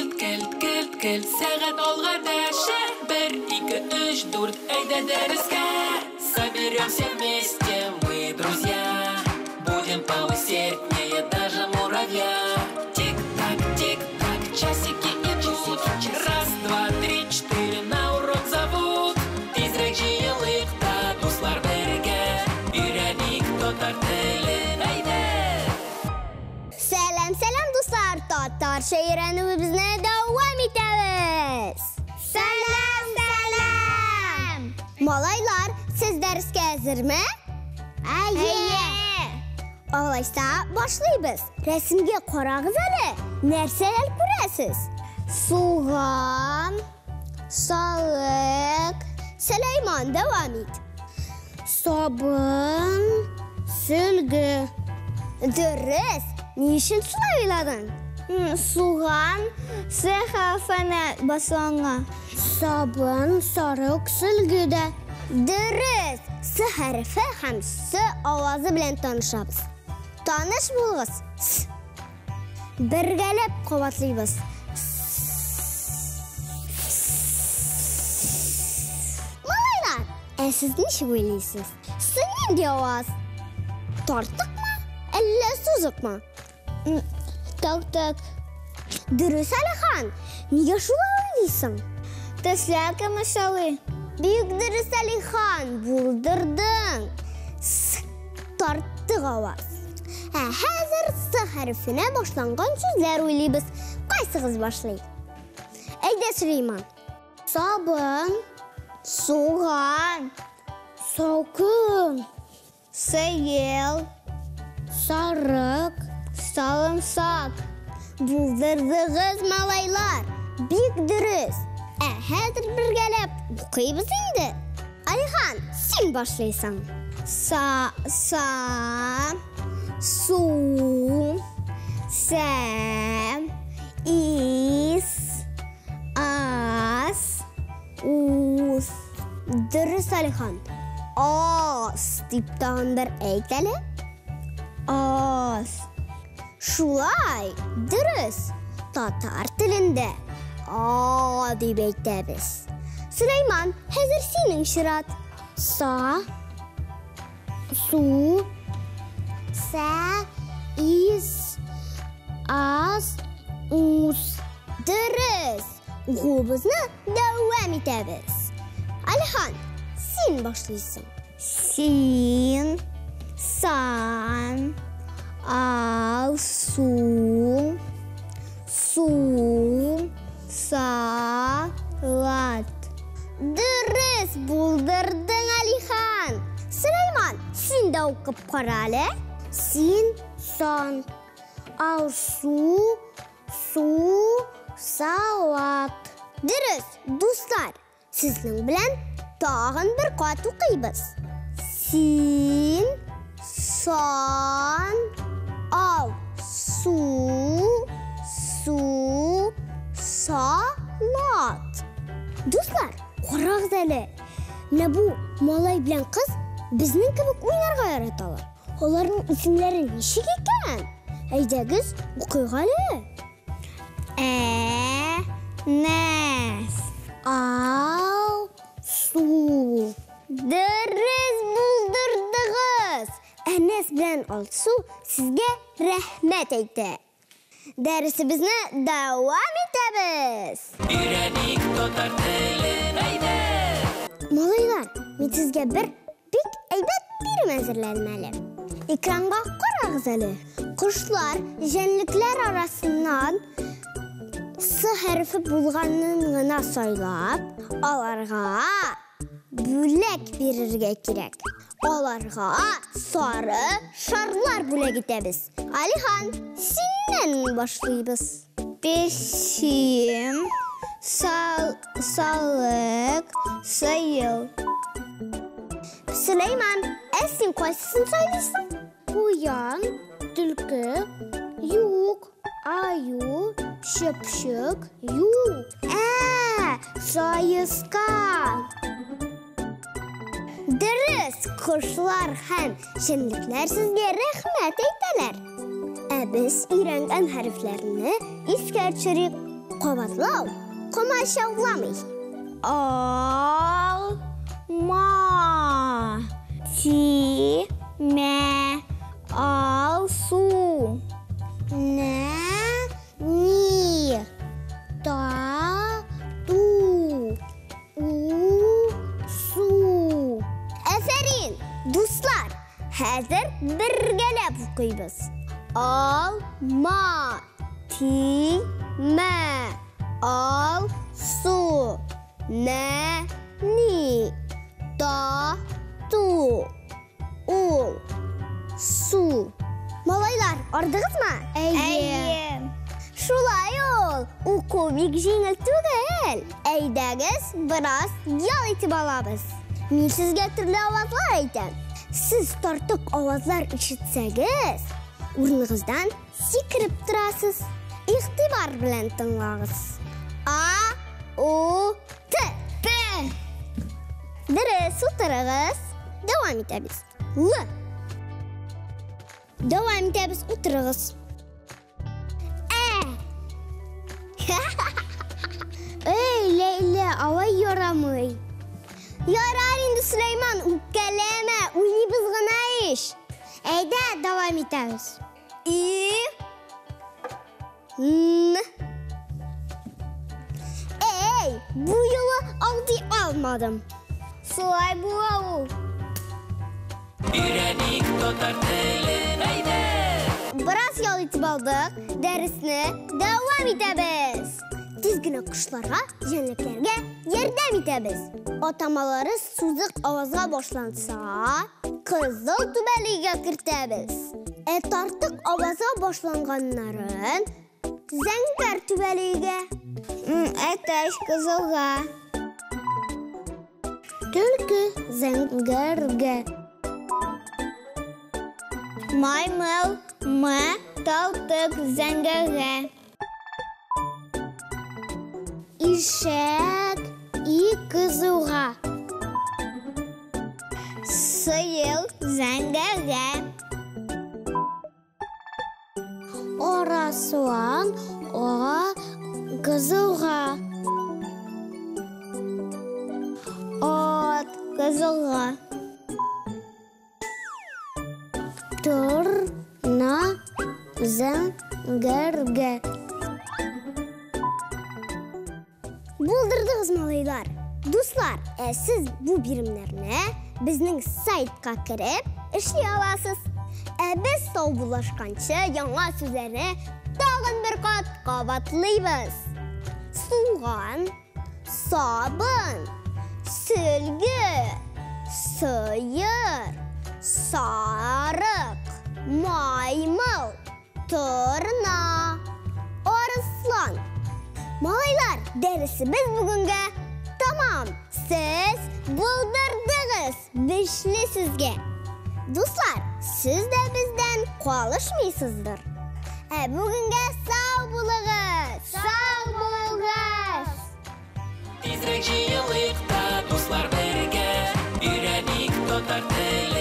Келт, келт, келт, келт, сәгать алга дәшә. Бер, ике, өч, дүрт, әйдә дәрескә. Соберемся вместе мы, друзья. Будем поусерднее даже муравья. Тик-так, тик-так, часики идут. Раз, два, три, четыре, на урок зовут. Тизрәк җыелыйк та, дуслар, бергә. Өйрәник татар телен, әйдә! Сәлам, сәлам, дуслар! Татарча өйрәнүебезне дәвам итәбез! Сәлам, сәлам! Малайлар, сез дәрескә әзерме? Әйе! Алайса, башлыйбыз. Рәсемгә карагыз әле. Нәрсәләр күрәсез? Суган, сарык. Сөләйман, дәвам ит. Сабын, сөлге. Дөрес. Ни өчен шулай уйладың? Суган С хәрефенә башлана. Сабын, сарык, сөлге дә. Дөрес. С хәрефе һәм С авазы белән танышабыз. Таныш булыгыз. С. Бергәләп кабатлыйбыз. Малайлар, ә сез ничек уйлыйсыз? С нинди аваз? Тартыкмы, әллә сузыкмы? Тартык. Дөрес, Алихан. Нигә шулай уйлыйсың? Тешләр кемешәли. Бик дөрес, Алихан, булдырдың. С тартык аваз. Ә хәзер С хәрефенә башланган сүзләр уйлыйбыз. Кайсыгыз башлый? Әйдә, Сөләйман. Сабын, суган, салкын, сыер, сарык, сарымсак. Булдырдыгыз, малайлар. Бик дөрес. Ә хәзер бергәләп укыйбыз инде. Алихан, син башлыйсың. Са, са, су, сә, ис, ас, ус. Дөрес, Алихан. Ас дип тагын бер әйт әле. Ас. Шулай, дөрес. Татар телендә а дип әйтәбез. Сөләйман, хәзер синең чират. Са, су, сә, ис, ас, ус. Дөрес. Укуыбызны дәвам итәбез. Алихан, син башлыйсың. Син, сан, ал, су, су, са, лат. Дөрес булдырдың, Алихан. Сөләйман, син дә укып кара әле. Син, сан, ал, су, су, салат. Дөрес, дуслар, сезнең белән тагын бер кат укыйбыз. Син, сан, ал, су, су, салат. Дуслар, карагыз әле. Менә бу малай белән кыз безнең кебек уйнарга яраталар. Аларның исемнәре ничек икән? Әйдәгез, укыйк әле. Ә, нәс, ал, су. Дөрес булдырдыгыз. Әнәс белән Алсу сезгә рәхмәт әйтә. Дәресебезне дәвам итәбез. Өйрәник татар телен, әйдә! Малайлар, мин сезгә бер бик әйбәт бирем әзерләдем әле. Экранга карагыз әле. Кошлар, җәнлекләр арасыннан С хәрефе булганын гына сайлап, аларга бүләк бирергә кирәк. Аларга сары шарлар бүләк итәбез. Алихан, синнән башлыйбыз. Песим, сал, салык, сыел. Сөләйман, ә син кайсысын сайлыйсың? Куян, төлке, юк, аю, чыпчык, юк. Ә, саескан. Дөрес, кошлар һәм җәнлекләр сезгә рәхмәт әйтәләр. Ә без өйрәнгән хәрефләрне искә төшерик. Кабатлау комачауламый. Ал, ма, ти, мә, алсу. Нә, ни, та, ту, у, су. Әфәрин, дуслар, хәзер бергәләп укыйбыз. Ал, ма, ти, мә, ал, су. Нә, ни, та, ту, у, су. Малайлар, ардыгызмы? Әйе. Шулай ул, уку бик җиңел түгел. Әйдәгез, бераз ял итеп алабыз. Мин сезгә төрле авазлар әйтәм. Сез тартык авазлар ишетсәгез, урыныгыздан сикереп торасыз. Игътибар белән тыңлагыз. А, У, Т. Т. Дөрес, утырыгыз. Дәвам итәбез. Л. Дәвам итәбез, утырыгыз. Ә. Эй, Ләйлә, алай ярамый. Ярар инде, Сөләйман, үпкәләмә, уйныйбыз гына ич. Әйдә, дәвам итәбез. И. Н. Эй, бу юлы алдый алмадым. Шулай була ул. Өйрәник татар телен, әйдә! Бераз ял итеп алдык, дәресне дәвам итәбез. Тиз генә кошларга, җәнлекләргә ярдәм итәбез. Атамалары сузык авазга башланса, кызыл түбәлегә кертәбез. Ә тартык авазга башланганнарын зәңгәр түбәлегә. Әтәч кызылга. Төлке зәңгәргә. Маймыл М талтык зәңгәргә. Ишәк И кызылга. Сыер зәңгәргә. Арыслан А кызылга. Ат кызылга. Торна зәңгәргә. Булдырдыгыз, малайлар. Дуслар, ә сез бу биремнәрне безнең сайтка кереп эшли аласыз. Ә без саубуллашканчы яңа сүзләрне тагын бер кат кабатлыйбыз. Суган, сабын, сөлге, сыер, сарык, маймыл, торна, арыслан. Малайлар, дәресебез бүгенгә тамам. Сез булдырдыгыз, бишле сезгә. Дуслар, сез дә бездән калышмыйсыздыр. Ә бүгенгә сау булыгыз! Сау булыгыз! Тизрәк җыелыйк та, дуслар, бергә, өйрәник татар телен.